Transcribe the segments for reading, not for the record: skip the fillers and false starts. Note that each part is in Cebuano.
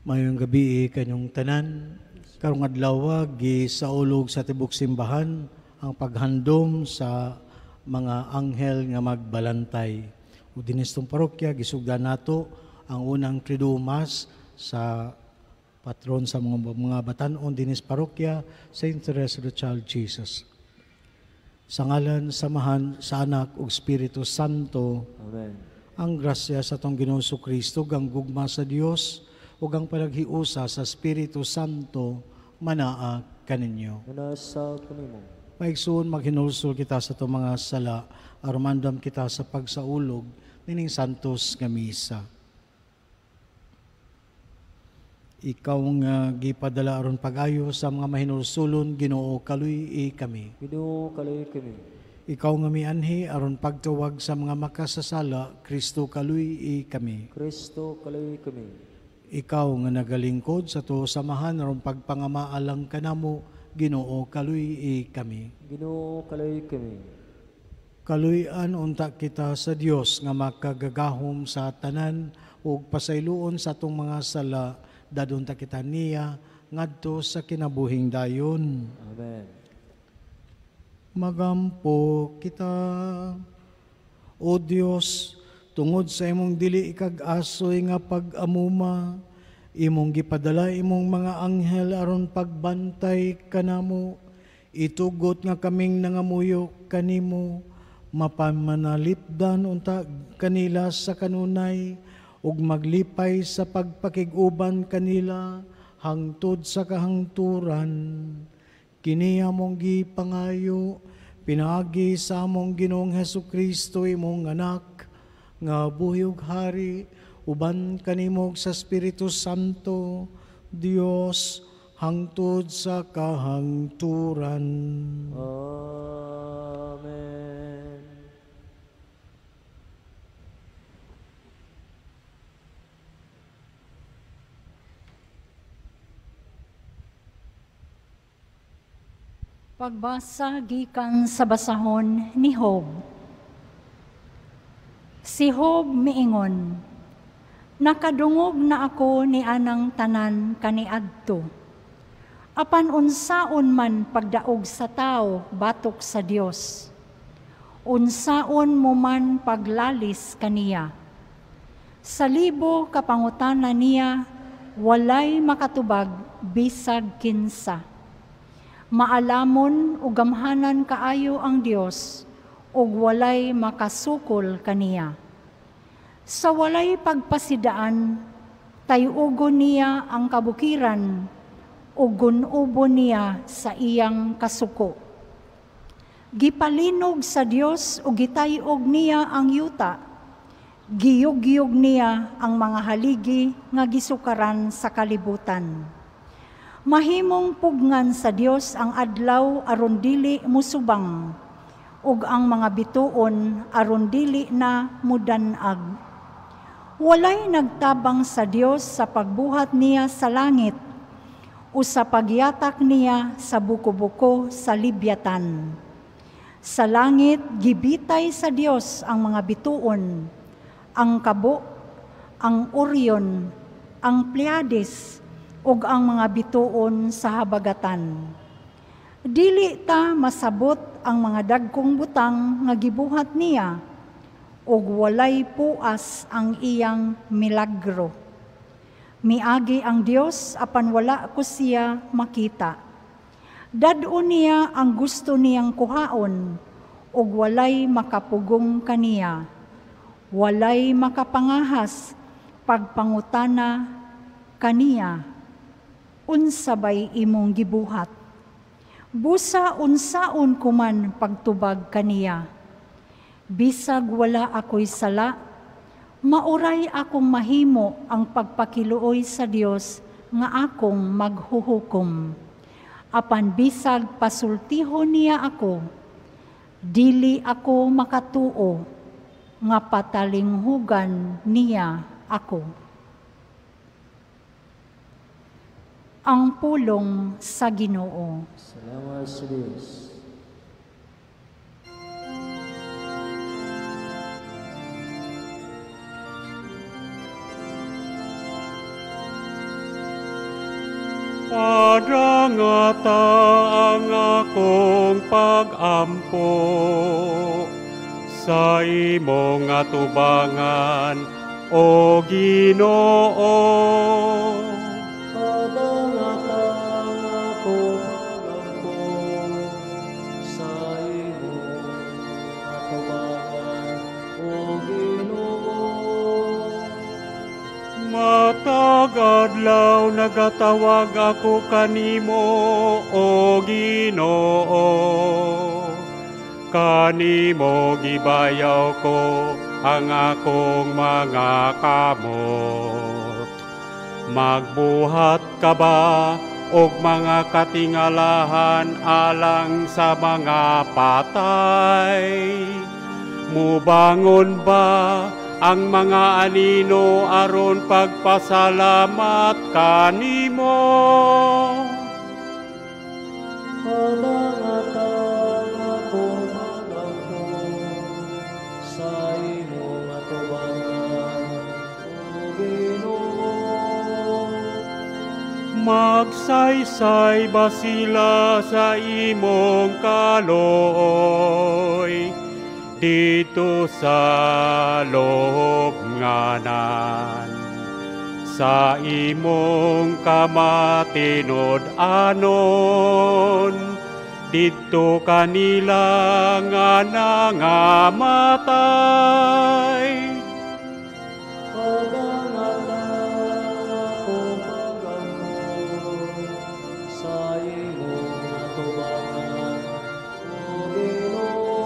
Maayong gabii kanyong tanan. Karong adlaw gisaulog sa tibok simbahan ang paghandom sa mga anghel nga magbalantay. Ug dinhi sa parokya gisugdan nato ang unang Triduum Mass sa patron sa mga batan-on dinhi sa parokya, Saint Teresa of the Child Jesus. Sa ngalan sa Amahan, sa Anak ug Espiritu Santo. Amen. Ang grasya sa atong Ginoong Kristo, ang gugma sa Dios ug ang panaghiusa sa Espiritu Santo manaa kaninyo. Manasa kanimo. Maigsoon, maghinulsol kita sa atong mga sala aron maandam kita sa pagsaulog nining santos nga misa. Ikaw nga gipadala aron pag-ayo sa mga mahinulsulon, Ginoo, kaluy-i kami. Ginoo, kaluy kami. Ikaw nga mianhi aron pagtawag sa mga makasasala, Kristo, kaluy-i kami. Kristo, kaluy kami. Ikaw nga nagalingkod sa tuo samahan aron pagpangamaalang kanamo, Ginoo, kaluy-i kami. Ginoo, kaluy kami. Kaluy-an unta kita sa Dios nga makagagahom sa tanan ug pasayloon sa atong mga sala, dadon ta kita niya ngadto sa kinabuhing dayon. Amen. Magampo kita, O Dios, tungod sa imong dili ikag-asoy nga pag-amuma, imong gipadala imong mga anghel aron pagbantay kanamo. Itugot nga kaming nangamuyo kanimo, mapamanalipdan unta kanila sa kanunay, ug maglipay sa pagpakig-uban kanila hangtod sa kahangturan. Kini among gipangayo pinaagi sa among Ginoong Hesukristo, imong anak, nga buhi ug hari uban kanimo sa Espiritu Santo, Dios, hangtod sa kahangturan. Amen. Pagbasa gikan sa basahon ni Job. Si Job miingon, nakadungog na ako ni anang tanan kaniadto. Apan unsaon man pagdaog sa tao batok sa Dios. Unsaon mo man paglalis kaniya. Sa libo kapangutana niya, walay makatubag bisag kinsa. Maalamon ug gamhanan kaayo ang Dios ug walay makasukol kaniya. Sa walay pagpasidaan, tayugon niya ang kabukiran ug gunubo niya sa iyang kasuko. Gipalinog sa Dios ug gitayog niya ang yuta. Giyugyug niya ang mga haligi nga gisukaran sa kalibutan. Mahimong pugnan sa Dios ang adlaw aron dili musubang, ug ang mga bituon aron dili na mudanag. Walay nagtabang sa Dios sa pagbuhat niya sa langit o sa pagyatak niya sa buko-buko sa Libyatan. Sa langit gibitay sa Dios ang mga bituon, ang Kabo, ang Orion, ang Pleiades, ug ang mga bituon sa habagatan. Dili ta masabot ang mga dagkong butang nga gibuhat niya, ug walay puas ang iyang milagro. Miagi ang Dios apan wala ko siya makita. Dad-on niya ang gusto niyang kuhaon, ug walay makapugong kaniya. Walay makapangahas pagpangutana kaniya. Unsa bay imong gibuhat? Busa unsaon kuman pagtubag kaniya. Bisag wala ako'y sala, mauray akong mahimo ang pagpakiluoy sa Dios nga akong maghuhukom. Apan bisag pasultihon niya ako, dili ako makatuo nga patalinghugan niya ako. Ang pulong sa Ginoo. Salamat sa Dios. Padangata ang akong pag-ampo sa imong atubangan, O Ginoo. Padangata ang akong pag-ampo sa imong atubangan, O Ginoo. Matag adlaw nagatawag ako kanimo, O Ginoo. Kanimo gibayaw ko ang akong mga kamot. Magbuhat ka ba og mga katingalahan alang sa mga patay? Mubangon ba ang mga anino aron pagpasalamat kanimo? Padangata ang akong pag-ampo sa imong atubangan, O Ginoo. Magsaysay ba sila sa imong kaluoy dito sa lubnganan, sa imong kamatinud-anon didto kanila nga nangamatay? Padangata ang akong pag-ampo sa imong atubangan, O Ginoo.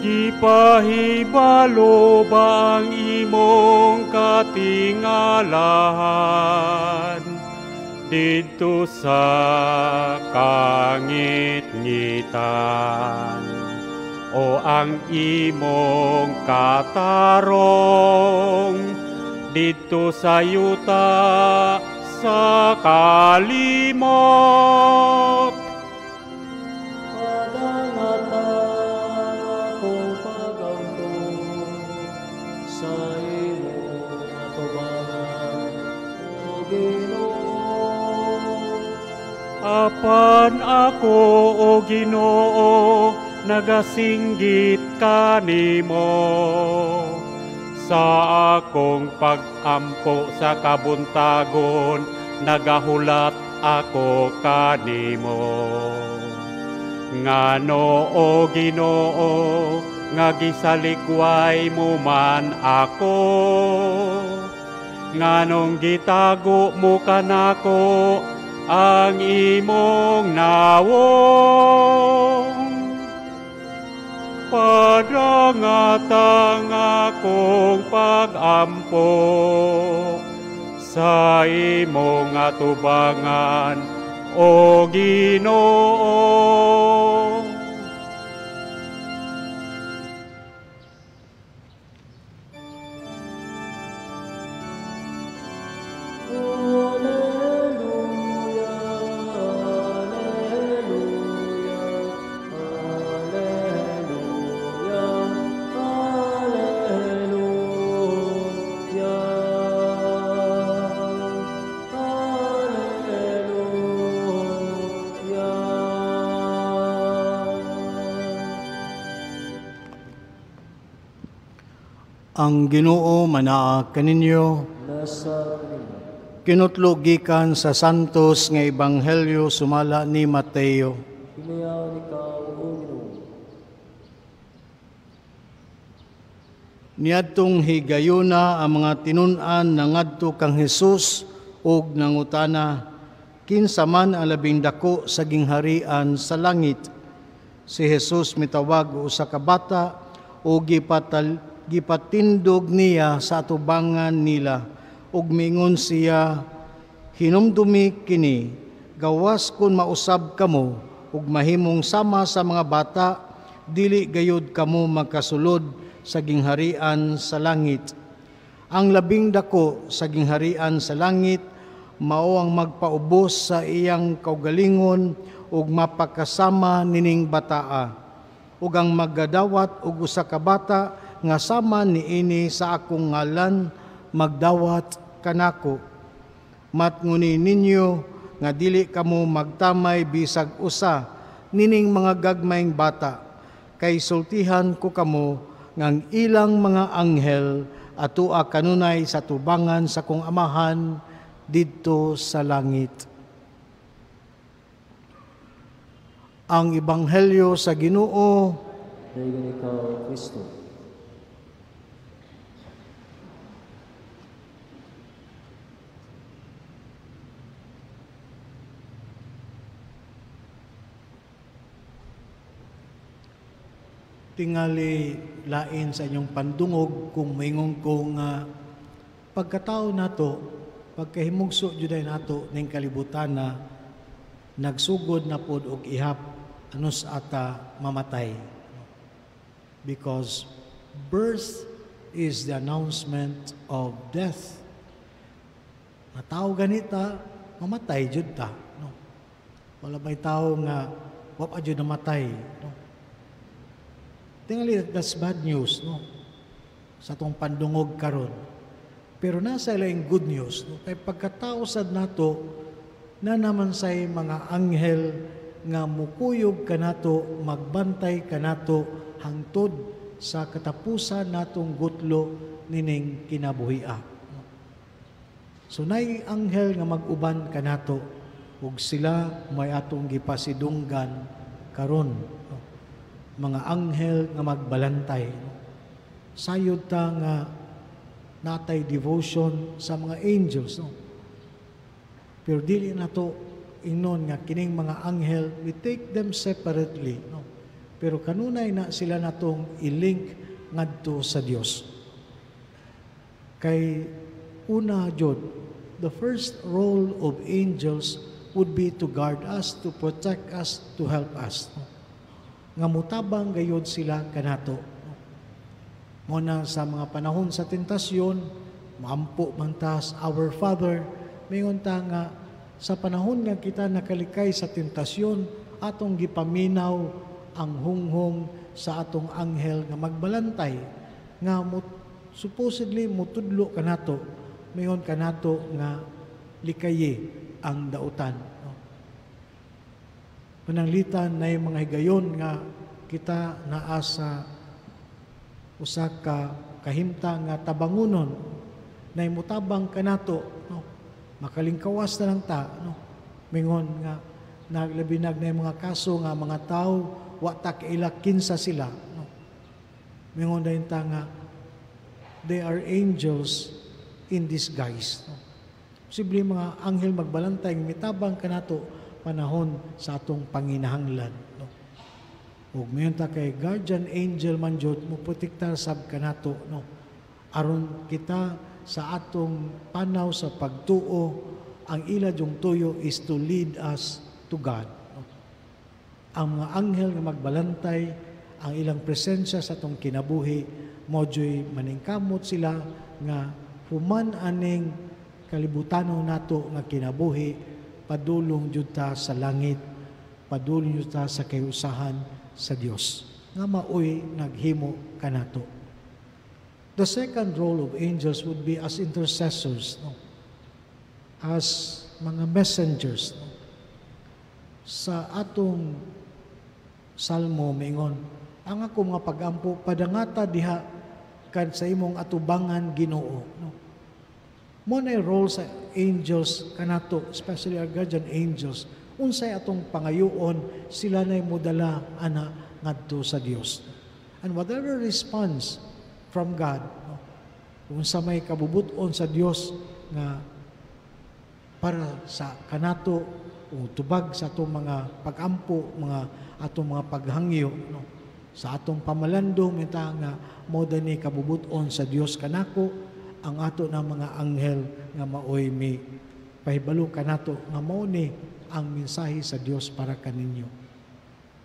Gipahibalo ba ang imong katingalahan didto sa kangitngitan, o ang imong katarong didto sa yuta sa kalimot? Padangata ang akong pag-ampo sa imong atubangan, O Ginoo. Apan ako, O Ginoo, nagasinggit kanimo. Sa akong pag-ampo sa kabuntagon, nagahulat ako kanimo. Ngano, O Ginoo, nga gisalikway mo man ako? Nganong gitago mo kanako ang imong nawong? Padangata ang akong pag-ampo sa imong atubangan, O Ginoo. Alleluia, Alleluia, Alleluia, Alleluia, Alleluia. Ang Ginoo manaa kaninyo. Nasa kanimo. Kinutlo gikan sa Santos nga Ebanghelyo sumala ni Mateo. Himayaon ikaw, O Ginoo. Niadtong higayuna ang mga tinun-an nangadto kang Hesus ug nangutana, kinsa man ang labing dako sa gingharian sa langit? Si Hesus mitawag og usa ka bata ug gipatindog niya sa atubangan nila, ug miingon siya, hinumdumi kini, gawas kun mausab kamo ug mahimong sama sa mga bata, dili gayud kamo makasulod sa gingharian sa langit. Ang labing dako sa gingharian sa langit mao ang magpaubos sa iyang kaugalingon ug mapakasama nining bataa, ug ang maggadawat og usa ka bata nga sama niini sa akong ngalan, magdawat kanako. Matnguni ninyo nga dili kamo magtamay bisag usa nining mga gagmayng bata, kay sultihan ko kamo ngang ilang mga anghel atua kanunay sa tubangan sa kong amahan didto sa langit. Ang Ebanghelyo sa Ginoo. Dayon ikaw, Kristo. Tingali lain sa inyong pandungog kung maingon ko nga pagkatao nato, pagkahimugso juday nato ning kalibutan na nagsugod na pod og ihap anus ata mamatay. Because birth is the announcement of death. Natao ganita, mamatay jud ta, no? Wala may tao nga wa pa jud namatay, no? Tingali, that's bad news, no? Sa atong pandungog karon. Pero nasa ilaing good news, no? Kay pagkatao sad nato, na naman say mga anghel nga mukuyog kanato, magbantay kanato hangtod sa katapusan natong gutlo nining kinabuhia. So nay anghel nga mag-uban kanato ug sila may atong gipasidunggan karon, no? Mga anghel nga magbalantay, no? Sayod ta nga natay devotion sa mga angels, no? Pero dili nato ingnon nga kining mga anghel, we take them separately, no? Pero kanunay na sila natong i-link ngadto sa Dios. Kay una jud, the first role of angels would be to guard us, to protect us, to help us, no? Nga mutabang gayod sila kanato, no? Mo na sa mga panahon sa tentasyon, maampo man tas Our Father, mingon ta nga sa panahon nga kita nakalikay sa tentasyon, atong gipaminaw ang hunghong sa atong anghel nga magbalantay, nga supposedly mutudlo kanato, mingon kanato nga likayi ang dautan, no? Pananglitan na yung mga higayon nga kita naa sa usa ka kahimtang nga tabangunon, na mutabang kanato, no? Makalingkawas na lang ta, no? Mingon nga naglabinag na yung mga kaso nga mga tao wa ta kaila kinsa sila, no? Mingon dayon ta nga they are angels in disguise, no? Posible mga anghel magbalantay mitabang kanato panahon sa atong panginahanglan, no? Ug mayon ta kay guardian angel man jud moprotektar sab kanato, no? Aron kita sa atong panaw sa pagtuo, ang ila jung tuyo is to lead us to God, no? Ang mga anghel nga magbalantay, ang ilang presensya sa atong kinabuhi, mao juy maningkamot sila nga human aning kalibutanon nato nga kinabuhi, padulong jud ta sa langit, padulong jud ta sa kayusahan sa Dios nga maoy naghimo kanato. The second role of angels would be as intercessors, no? As mga messengers, no? Sa atong salmo mingon, ang ako mga pagampo padangata diha kan sa imong atubangan Ginoo, no? Mo na role sa angels kanato, especially our guardian angels. Unsay atong pangayoon, sila nay modala ana ngadto sa Dios. And whatever response from God, no? Kung sa may kabubuton sa Dios nga para sa kanato o tubag sa atong mga pagampo, mga atong mga paghangyo, no? Sa atong pamalando mita nga mo dani kabubuton sa Dios kanako, ang ato na mga anghel nga maoy mi pahibalo kanato nga mao ni ang mensahe sa Dios para kaninyo.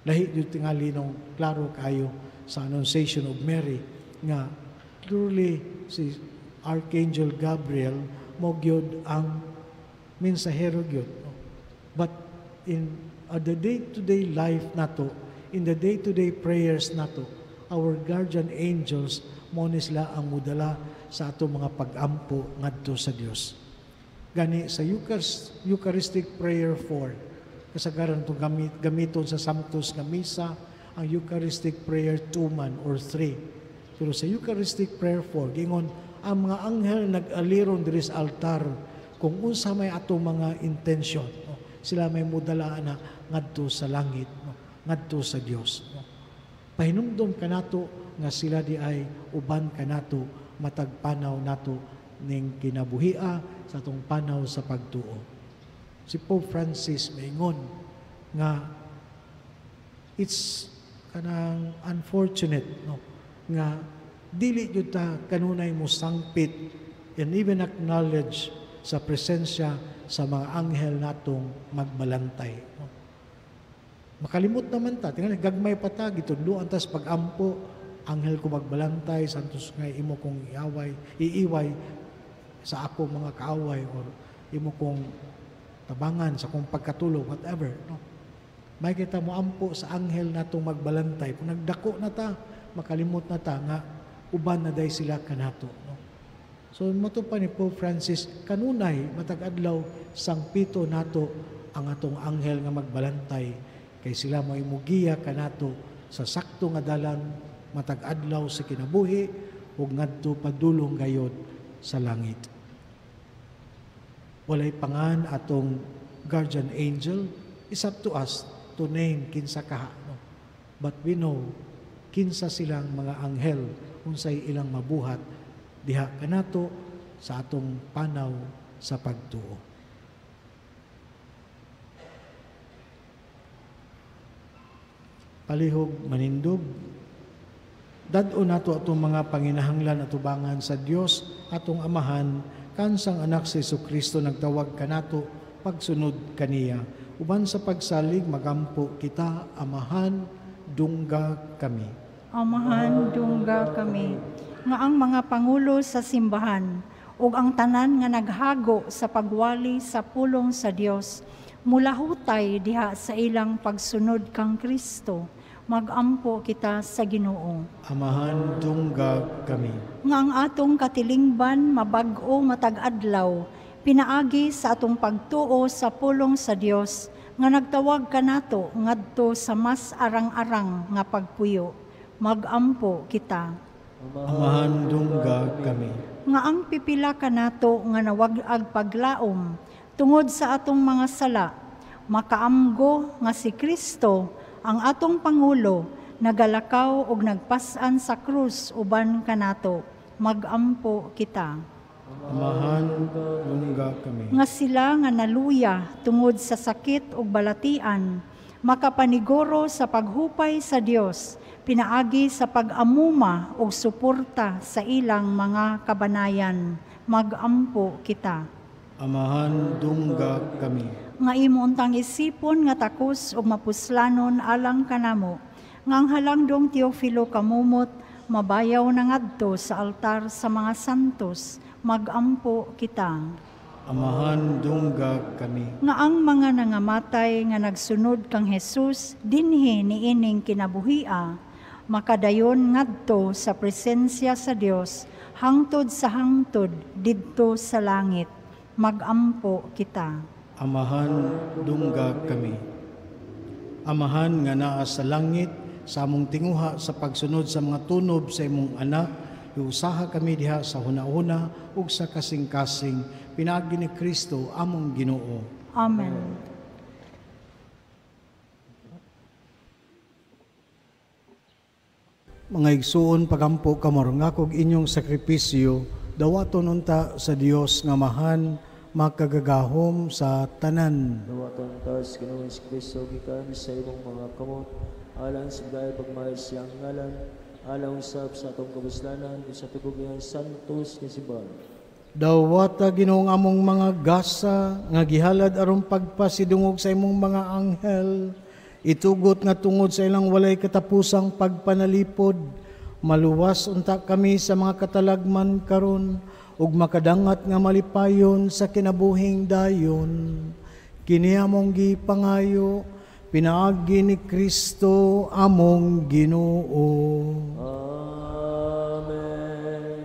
Lahi jud tingali nung klaro kayo sa Annunciation of Mary nga truly si Archangel Gabriel mo gyud ang mensahero gyud, no? But in the day-to-day life nato, in the day-to-day prayers nato, our guardian angels mo ni sila ang mudala sa atong mga pag-ampo ngadto sa Dios. Gani sa Eucharistic Prayer 4, kasagaran itong gamiton sa Sanctus nga Misa, ang Eucharistic Prayer 2 man or 3. Pero sa Eucharistic Prayer 4, gingon, ang mga anghel nag-aliron diri sa altar kung unsa may atong mga intention. No? Sila may mudala na ngadto sa langit, no? Ngadto sa Dios. No? Pahinumdom kanato nga sila di ay uban kanato matag panaw nato ning kinabuhia sa atong panaw sa pagtuo. Si Pope Francis maingon nga it's kanang unfortunate, no, nga dili jud ta kanunay mo sangpit and even acknowledge sa presensya sa mga anghel natong magbalantay. No? Makalimot naman ta, tingnan gagmay pa ta gitudloan tas pag-ampo, anghel ko magbalantay, santos nga imo kong iaway, iiway sa ako mga kaaway or imo kong tabangan sa kong pagkatulog, whatever, no? May kita mo ampo sa anghel natong magbalantay. Kung nagdako na ta, makalimot na ta nga uban na day sila kanato, no? So moto pa ni Pope Francis, kanunay matag adlaw sangpito nato ang atong anghel nga magbalantay kay sila mo'y mugiya kanato sa sakto nga dalan matag adlaw sa kinabuhi ug ngadto padulong gayod sa langit. Walay pangan atong guardian angel, it's up to us to name kinsa kaha, no? But we know kinsa silang mga anghel, unsay ilang mabuhat diha kanato sa atong panaw sa pagtuo. Palihog manindog, dad-o nato atong mga panginahanglan at tubangan sa Dios atong Amahan, kansang anak si Jesucristo nagtawag kanato pagsunod kaniya. Uban sa pagsalig magampo kita, Amahan, dungga kami. Amahan, dungga kami. Nga ang mga pangulo sa simbahan ug ang tanan nga naghago sa pagwali sa pulong sa Dios mulahutay diha sa ilang pagsunod kang Kristo, magampo kita sa Ginoo. Amahan, dungga kami. Nga ang atong katilingban mabag-o matag adlaw, pinaagi sa atong pagtuo sa pulong sa Dios nga nagtawag kanato ngadto sa mas arang-arang nga pagpuyo, magampo kita. Amahan, dungga kami. Nga ang pipila kanato nga nawag-ag paglaom tungod sa atong mga sala, makaamgo nga si Kristo ang atong Pangulo nagalakaw og nagpas-an sa krus uban kanato, magampo kita. Amahan, dungga kami. Nga sila nga naluya tungod sa sakit ug balatian, makapaniguro sa paghupay sa Dios, pinaagi sa pag-amuma ug suporta sa ilang mga kabanayan, magampo kita. Amahan, dungga kami. Nga imo untang isipon nga takos ug mapuslanon alang kanamo, nga ang halangdong Teofilo kamumot mabayaw na ngadto sa altar sa mga santos, magampo kita. Amahan, dungga kami. Nga ang mga nangamatay nga nagsunod kang Jesus dinhi niining kinabuhia, makadayon ngadto sa presensya sa Dios hangtod sa hangtod didto sa langit, magampo kita. Amahan, dungga kami. Amahan nga naa sa langit, sa among tinguha sa pagsunod sa mga tunob sa imong anak, iusaha kami diha sa hunahuna ug sa kasing-kasing, pinaagi ni Kristo among Ginoo. Amen. Mga igsuon, pagampo kamorngakog inyong sakripisyo, dawaton unta sa Dios nga Amahan, makagagahom sa tanan. Dawaton ta sa Ginoong Kristo gikan sa imong mga kamot, alang sa gay pagmahal siyang ngalan, alang usab sa atong kabuslanan ug sa tibok niyang santos nga simbahan. Dawata Ginoong among mga gasa nga gihalad aron pagpasidungog sa imong mga anghel, itugot nga tungod sa ilang walay katapusang pagpanalipod, maluwas unta kami sa mga katalagman karon ug makadangat nga malipayon sa kinabuhing dayon. Kini among gipangayo pinaagi ni Kristo among Ginoo. Amen.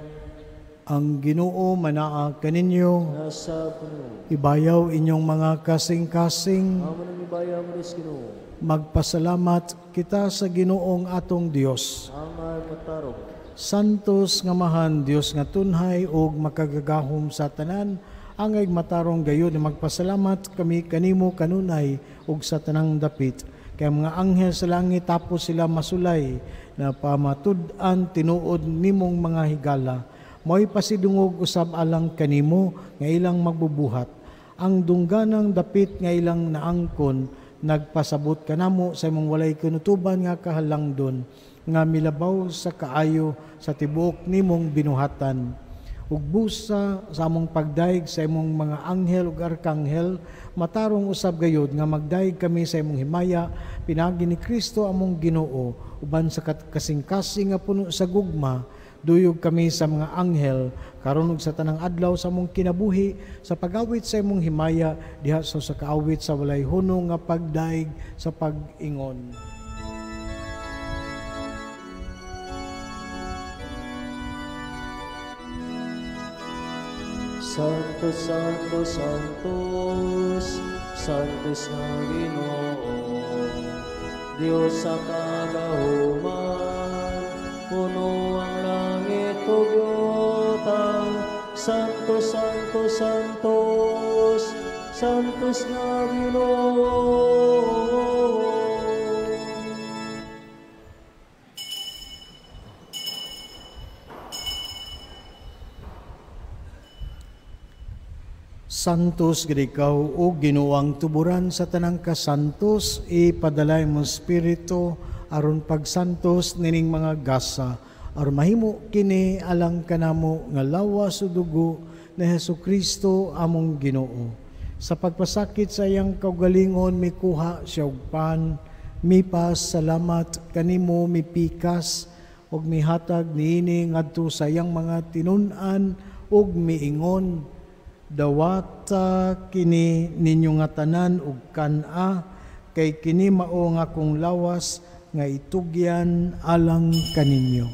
Ang Ginoo manaa kaninyo. Nasa puno. Ibayaw inyong mga kasing-kasing. Amo nang ibayaw mo rin Ginoo. Magpasalamat kita sa Ginoong atong Dios. Angay matarong. Santos nga mahan Dios nga tunhay ug makagagahom sa tanan, angay matarong gayud magpasalamat kami kanimo kanunay ug sa tanang dapit. Kay mga anghel sa langit tapos sila masulay na pamatud-an tinuod nimong mga higala. Mo'y pasidungog usab alang kanimo nga ilang magbubuhat. Ang dungganang dapit nga ilang naangkon, nagpasabot kanamo sa imong walay kinutuban nga kahalangdon, nga milabaw sa kaayo sa tibuok nimong binuhatan. Ug busa sa among pagdayeg sa imong mga anghel ug arkanghel, matarong usab gayod nga magdayeg kami sa imong himaya, pinaagi ni Kristo among Ginoo, uban sa kasing-kasing nga puno sa gugma, duyog kami sa mga anghel, karon ug sa tanang adlaw sa among kinabuhi, sa pagawit sa imong himaya, diha sa kaawit sa walay hunong nga pagdaig sa pag-ingon. Santos, Santos, Santos, Santos nga Ginoo, Dios sa kagahuman, puno ang langit ug yuta. Santos, Santos, Santos, Santos nga Ginoo. Santos gid ikaw o Ginoo ang tuburan sa tanang kasantos, ipadalay mo espiritu aron pagsantos nining mga gasa, aron mahimo kini alang kanamo nga lawas ug dugo ni Hesukristo among Ginoo. Sa pagpasakit sa iyang kaugalingon mikuha siya og pan, mipasalamat kanimo, mipikas ug mihatag niini ngadto sa iyang mga tinun-an ug miingon, dawata kini ninyo nga tanan ug kan-a, kay kini mao nga akong lawas nga itugyan alang kaninyo.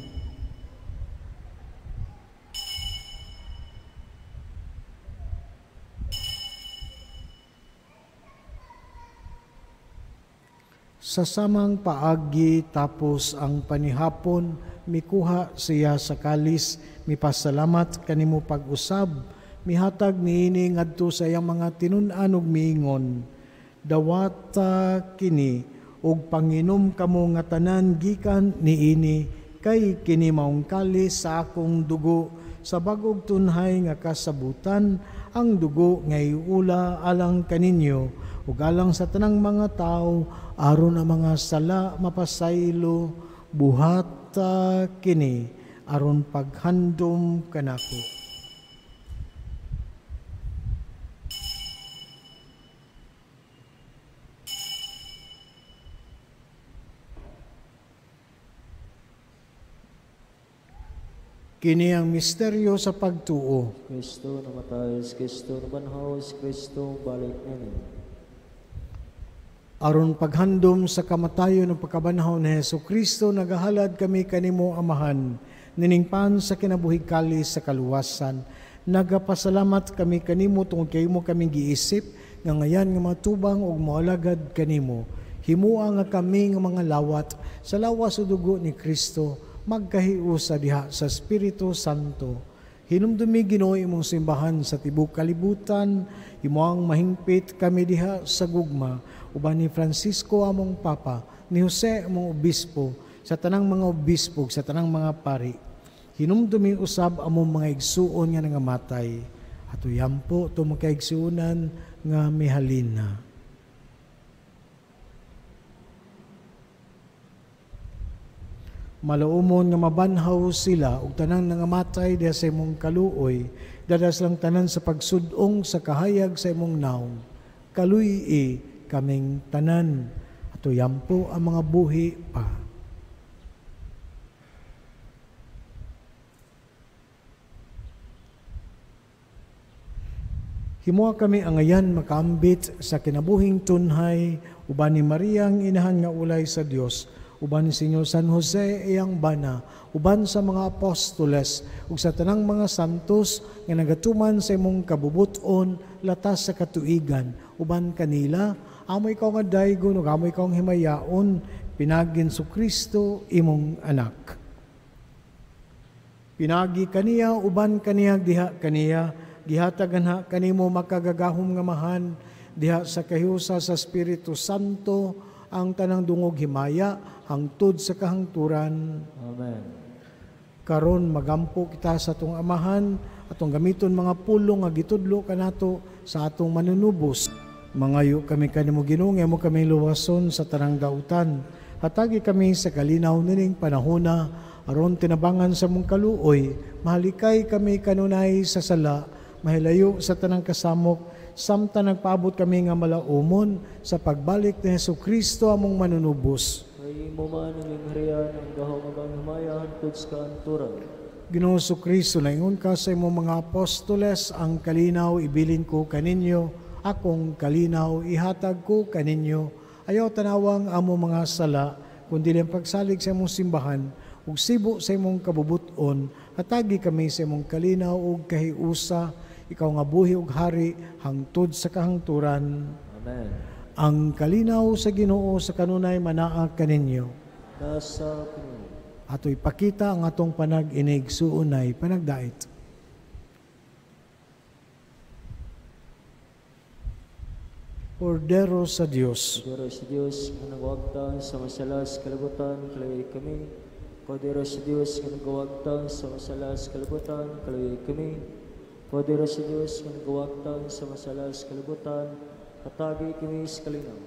Sa samang paagi tapos ang panihapon, mikuha siya sa kalis, mipasalamat kanimo pag-usab, mihatag niini ngadto sa iyang mga tinun-an ug miingon, dawata kini ug panginom kamo nga tanan gikan niini, kay kini maong kalis sa akong dugo sa bag-ong tunhay nga kasabutan, ang dugo nga iula alang kaninyo ug alang sa tanang mga tawo, aron ang mga sala mapasaylo. Buhata kini aron paghandom kanako. Kini ang misteryo sa pagtuo. Kristo namatay, Kristo nabanhaw, Kristo balik niini. Aron paghandom sa kamatayon ug pagkabanhaw ni Hesukristo, nagahalad kami kanimo Amahan, niningpan sa kinabuhi kalis sa kaluwasan. Nagapasalamat kami kanimo tungod kay imo kaming giisip nga ngayan nga matubang ug moalagad kanimo. Himua nga kami nga mga lawat sa lawas ug dugo ni Kristo, magkahiusa diha sa Espiritu Santo. Hinumdumi Ginoo imong simbahan sa tibuok kalibutan, imo ang mahingpit kami diha sa gugma, uban ni Francisco among Papa, ni Jose among Obispo, sa tanang mga obispo, sa tanang mga pari. Hinumdumi usab among mga igsuon nga nangamatay, ato yampo to makaigsuonan nga mihalina. Malaumon nga mabanhaw sila ug tanang nangamatay diha sa imong kaluoy, dadas lang tanan sa pagsudong sa kahayag sa imong naong. Kaluy-i kaming tanan, ato yampo ang mga buhi pa. Himoa kami angayan makaambit sa kinabuhing tunhay, uban ni Maria ang inahan nga ulay sa Dios, uban ni Senyor San Jose iyang bana, uban sa mga apostoles ug sa tanang mga santos nga nagatuman sa imong kabubuton latas sa katuigan, uban kanila amo ikaw nga daygon ug amo ikaw ang himayaon pinaagi ni Kristo imong anak. Pinagi kaniya uban kaniya diha kaniya gihatagan ha kanimo makagagahom nga mahan diha sa kahiusa sa Espiritu Santo ang tanang dungog himaya hangtod sa kahangturan. Amen. Karon magampo kita sa atong amahan, atong gamiton mga pulong nga gitudlo kanato sa atong manunubos. Mangayo kami kanimo Ginoo, nga imo kami luwason sa tanang dautan. Hatagi kami sa kalinaw nining panahona aron tinabangan sa mong kaluoy, mahalikay kami kanunay sa sala, mahilayo sa tanang kasamok, samtang nagpaabot kami nga malaumon sa pagbalik ni Hesus Kristo among manunubos. Kay imo man ang gingharian, ang gahom ug ang himaya hangtod sa kahangturan. Ginoo Kristo, naingon ka sa imong mga apostoles, ang kalinaw ibilin ko kaninyo, akong kalinaw ihatag ko kaninyo. Ayaw tanawang amo mga sala, kundi ang pagsalig sa imong simbahan, ug sibo sa imong kabubuton, hatagi kami sa imong kalinaw ug kahiusa, ikaw nga buhi ug hari hangtod sa kahangturan. Amen. Ang kalinaw sa Ginoo sa kanunay manaa kaninyo. Nasa kanunay. Ato ipakita ang atong panag-inig suunay panagdait. Kordero sa Dios. Kordero sa Dios nga nagwagtang sa masala sa kalibutan, kaluoy kami. Kordero sa Dios nga nagwagtang sa masala sa kalibutan, kaluoy kami. Kordero sa Dios nga nagwagtang sa masala sa kalibutan, hatagi kami sa kalinaw.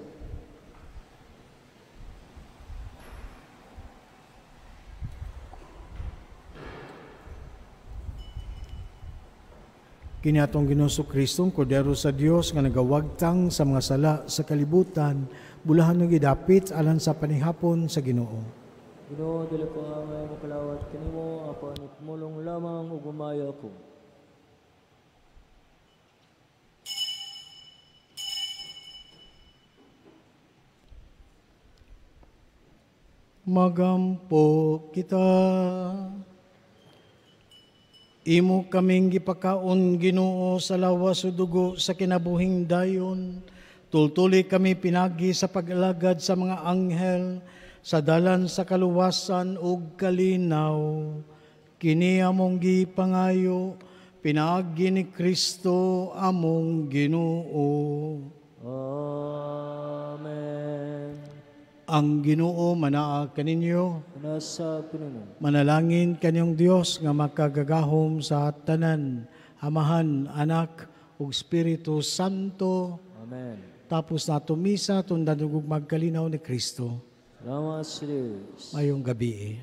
Kini atong Ginoong Kristo, Kordero sa Dios nga nagawagtang sa mga sala sa kalibutan, bulahan ng gidapit alang sa panihapon sa Ginoo. Ginoo, dili ko angay makalawat kanimo, apan ipumulong lamang ug humayo ako. Magampo kita. Imo kaming gipakaon Ginoo sa lawas ug dugo sa kinabuhing dayon. Tultuli kami pinagi sa pag-alagad sa mga anghel sa dalan sa kaluwasan ug kalinaw. Kini among gipangayo pinaagi ni Kristo among Ginoo. Amen. Ang Ginoo manaa kaninyo. Nasa kanimo. Manalangin kanyong Dios nga makagagahom sa tanan, Amahan, Anak ug Espiritu Santo. Amen. Tapos nato misa tundan ug magkalinaw ni Kristo. Salamat sa Dios. Mayong gabi.